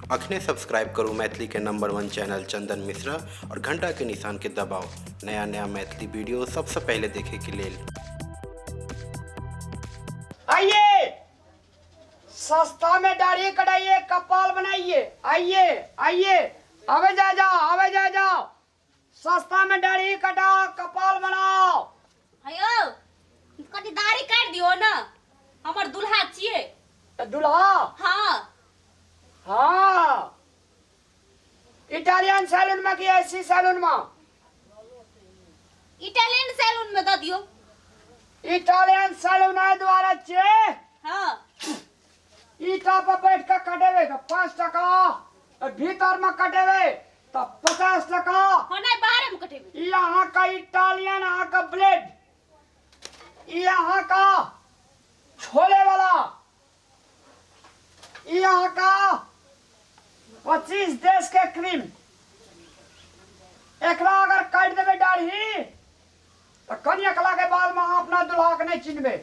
अखने सब्सक्राइब करू मैथिली के नंबर वन चैनल चंदन मिश्रा और घंटा के निशान के दबाव नया नया मैथिली वीडियो सबसे पहले देखे के लेल। आइए, सस्ता में दाढ़ी कटाइए, कपाल बनाइए। आइए आइए, आवे जा जाओ, आवे जा जाओ, सस्ता में दाढ़ी कटाओ, कपाल बनाओ। हयो कनी दाढ़ी काटि दियो ना, हमर दुल्हा छियै। तो दुल्हा? हाँ। हाँ, इटालियन सैलून में कि ऐसी सैलून में? इटालियन सैलून में दऽ दियो। इटालियन सैलून आय द्वारा छे। हाँ। ईटा पर बैठ के कटेबे तो 5 टका, और भीतर में कटेबे तो 50 टका। हाँ, नहीं, बाहर में कटेबे। ई अहाँ का इटालियन, अहाँ का ब्लेड, ई अहाँ का छोले वाला, ई अहाँ का 25 देश के क्रीम। एकरा अगर काटि देबै दाढ़ी तो कनिया कला के बाद में अहाँ अपना दुल्हा के नहीं चिन्हबै।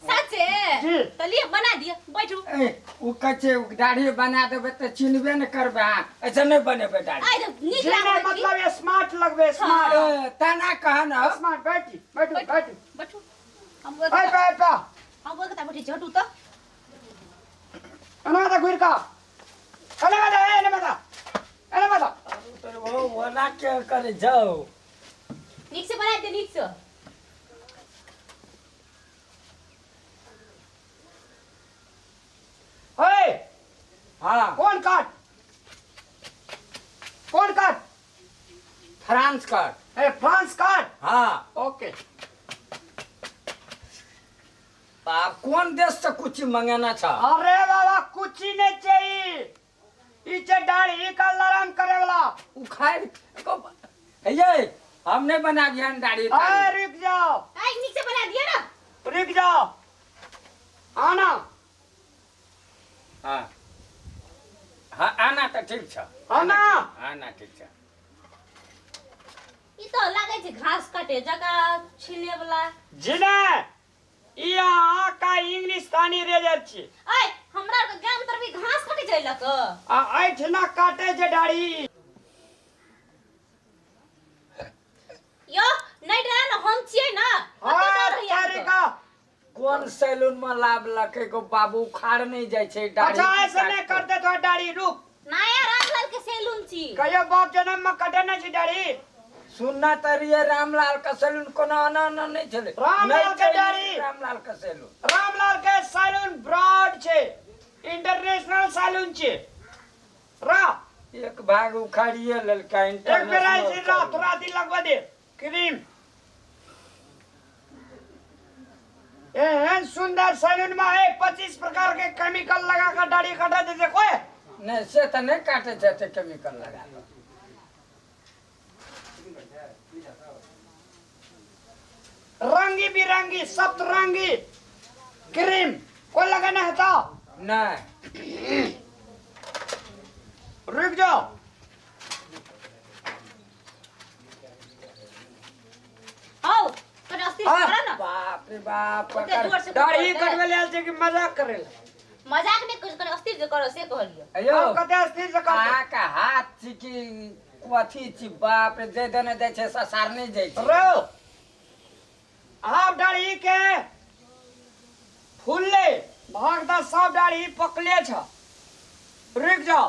सचे? जी। तो लिए बना दिया, बैठू। ए, उ कहै छै, उ दाढ़ी बना देबै तऽ चिन्हबे ने करबै अहाँ, ऐसे नहि बनेबै दाढ़ी। आइ तऽ नीक जी नहीं, लागै छै। मतलब स्मार्ट लगबै, स्मार्ट। ए, तना कह न। स्मार्ट, बैठी, बैठू, बैठू। बैठू। हम ओइ आइ पे, आइ पे। हम ओइ कता बैठै छी, हटू तऽ। एना तऽ घुरि कऽ। एना मत, ए, एना मत, एना मत। तोर वो ओना के करे जाओ। नीक से बना दे, नीक से। ओए। हाँ। कौन काट? कौन काट? फ्रांस काट। ए, फ्रांस काट। हाँ। ओके। बाप, कौन देश से कुछ मंगाना था? अरे बाबा, कुछ ही नहीं चाहिए। इचे दाढ़ी का लरम करे वाला। उखाड़ को, ये हमने बना दिया न दाढ़ी। अरे रुक जाओ। आई नीचे बना दिया ना। रुक जाओ। आना। हाँ। हाँ, आना तो ठीक छा। आना। आना ठीक छा। ई तो लागे छै घास काटे जका छिले वाला। जिने ई अहाँ का इंग्लिस्तानी रेजर छी। ऐ, हमरा के गाम तरफ ई घास काटे छै लक। आ ऐठना काटे छै दाढ़ी। यो नहीं डरा ना, हम छियै ना। हाँ, कते डर होइया तारी अहाँके? का। कोन सैलून में लाभ लके को बाबू उखाड़ नहीं जाय छै दाढ़ी। अच्छा, की ऐसे नहीं काटते। करते तो दाढ़ी रुक। नया रामलाल के सैलून छी। कहियो बाप जन्म में कटे नहीं छी दाढ़ी। सुनना त रहिए रामलाल के सैलून कोनो आना आना नहीं छले। रामलाल नहीं के छै दाढ़ी। रामलाल के सैलून। रामलाल के सैलून ब्रॉड छे, इंटरनेशनल सैलून छे। रा। एक भाग उखाड़िए ललका एक बेरा इंटरनेशनल ऐसे रा, सैलून। थोड़ा दिन लगवा दे क्रीम। एहन सुंदर सैलून में है 25 प्रकार के केमिकल लगा कर दाढ़ी काटा देते कोई। नहीं, से तो नहीं काटे जाते केमिकल लगा कर। रंगी बिरंगी सप्तरंगी क्रीम कोई लगाना है तो? नहीं। रुक जाओ। आओ, तो रास्ते से करा ना। बाप रे बाप, ओते पकड़। जोर से दाढ़ी पकड़ ले। कटवे ले आल छै कि मजाक करे ले? मजाक नहीं कुछ करे, अस्थिर से करो से कहलियो। अयो। हम कते अस्थिर से करते? अहाँ का हाथ छी कि कथी छी? बाप रे, जे देने जाइ छै ससार नहीं जाइ छै। रो। आप दाढ़ी के फूलले भाग दा सब दाढ़ी पकले छ। रुक जाओ।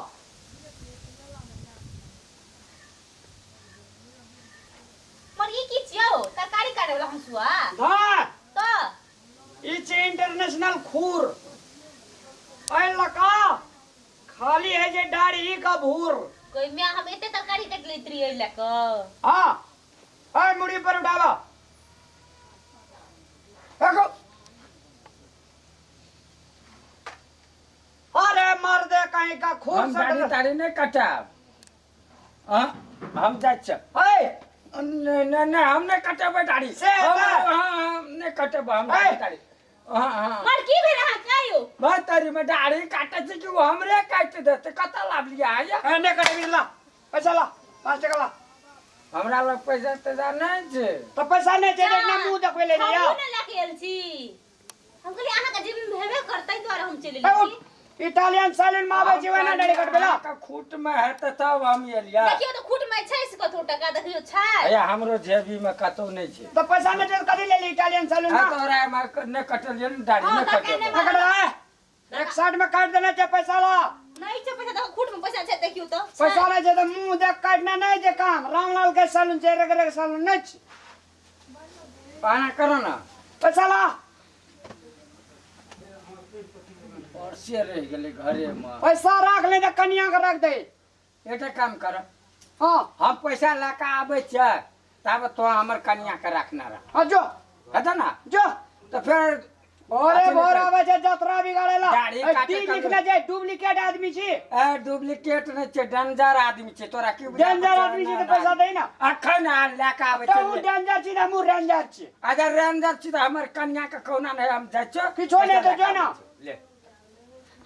मर ई की छियो? तरकारी काटे वाला हंसुआ? हाँ। तो? ई छै इंटरनेशनल खूर। ऐ लका खाली है जे दाढ़ी का भूर। कोई मैं हम एते तरकारी काट लेत रहिए लक। हाँ। ऐ मुड़ी पर उठावा। देखो। अरे मर दे कहीं का खूर हम से दाढ़ी डर- ताड़ी नहीं कटाब। हाँ, हम जाइ छियै। ऐ! नहीं, नहीं, नहीं, हम नहीं कटेबै दाढ़ी। से हेतै। हाँ, हम नहीं कटेबै, हम ऐ! दाढ़ी ताड़ी। हाँ, हाँ। मर की भेल अहाँ कहियो? भाई तारी में दाढ़ी काटे छै कि ओ हमरे काटि देतै? कतऽ लाभ लिया है या? ऐ, नहीं कटेबी, ला पैसा ला, 5 टका ला। हमरा लग पैसा तैसा नहीं छै। तो पैसा नहीं छै, देखना मुंह देखबै ले हमहूँ लिया। ने लए के आयल छी। हम कहलियै अहाँके जिम हेबे करतै दुआरे हम चलि ए, एलियै। उठ। इटालियन सैलून में आबै छी ओहिना दाढ़ी कटबै ला अहाँके खूट में हेतै तब हम एलियै। देखियौ तऽ खूट में छै से कतौ टका, देखियौ छै। हैया हमरो जेबी में कतौ नहि छै। तऽ पैसा नहि छै तऽ कथी लेली इटालियन सैलून आ में? तोरा एमे नहि कटलियै ने दाढ़ी, हँ, नहि तऽ केने कटेबौ। नहि कटबै? एक साइड में काटि देने छै पैसा ला। नहि छै पैसा, देखो खूट में पैसा छै, देखियौ तऽ छै। पैसा नहि छै तऽ मुंह देख काटने नहि छै काम। रामलाल के सैलून छै, रगड़े के सैलून नहि छै। एना करो ने। पैसा ला। पर्से रहि गेलै घरे में। पैसा राख ले तऽ कनिया के रख दे। एकटा काम कर। हाँ। हम पैसा लए कऽ आबै छियै, तब तो हमर कनिया के रखना रह। हाँ जो। हेतै ने? जो। तऽ फेर भोरे अथी भोर नहि आबै छै जतरा बिगाड़े ला। दाढ़ी ए, काटे ती का लिखने छै, डुप्लीकेट आदमी छी। ए डुप्लीकेट नहि छै, डेंजर आदमी छै। तोरा की बुझाइ डेंजर छै? आदमी छी तऽ पैसा दे ना। अखन आ लए कऽ आबै तऽ उ छै। डेंजर छी तऽ हमहूँ रेंजर छी। अगर रेंजर छी तऽ हमर कनिया के कौना नहि, हम जाइ छियौ। किछो नहि पैसा तऽ लए जो कऽ ना। आबै छियौ। ले।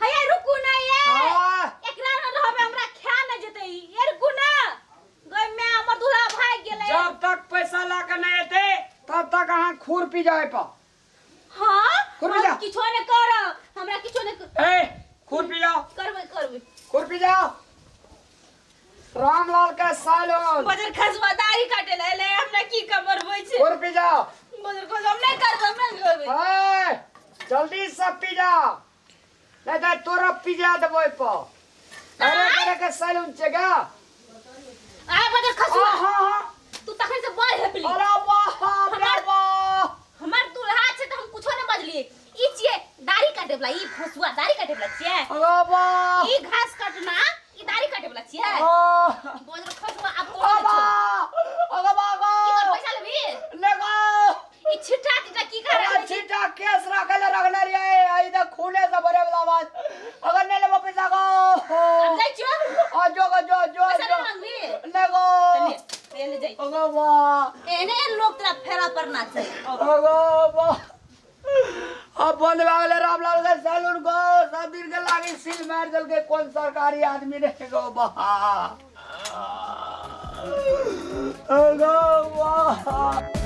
हैया रुकू ना ये। हाँ। एकरा न रहबे हमरा खा न जेतै ई। ये रुकू ना। गई मैं हमर दूल्हा भागि गेलै। जब तक पैसा ला के नहीं एते तब तक अहाँ खुर पी जाए पर। हाँ? खुर पी हम जाओ। किछो नहि करब, हमरा किछो नहि ए खुर पी जाओ। करबै करबै। खुर पी जाओ। रामलाल के सालोन। बजर खसुआ दाढ़ी काटे ला एलै, हमरा की कमरबै छै? खुर पी जाओ। बजर खसुआ हम नहि करबै, हम नहि करबै। ए जल्दी से पी जाओ, नहीं तो तोरा पी जा देबो पर। अरे करे के सैलून छै गा। आ बजर खसुआ। हाँ, हाँ। तू तखन से बड़ हेपली। अरे वाह, रे वाह। हमर दूल्हा छै तऽ हम कुछो नहि बजलियै। ई छियै दाढ़ी काटे वाला, ई फसुआ दाढ़ी काटे वाला छियै। अरे वाह। ई घास काटना, ई दाढ़ी काटे वाला छियै। आह। बजर खसुआ आब तोरा अरे छौ। वाह, अरे वाह, की कर वाह। पैसा लेबही? लेगो। ई छिट्टा तिट्टा की कर अरे रहल छी? छिट्टा केस राखै ले रखने रहियै, आई तऽ खूने से भरे वाला बात। अगर नहीं लेबो पैसा गो। आब जाइ छियौ। आ जो गो, जो, जो, पैसा जो। नहि मांगबी? लेगो। चलिए, ले जाइ। अरे वाह। एहने एहन लोक तोरा फेरा पड़ना छै। अरे वाह। अब बंद भए गेलै रामलाल के सैलून गो। सब दिन के लागी सील मारि देलकै कोन सरकारी आदमी रे गो वाह। अरे वाह।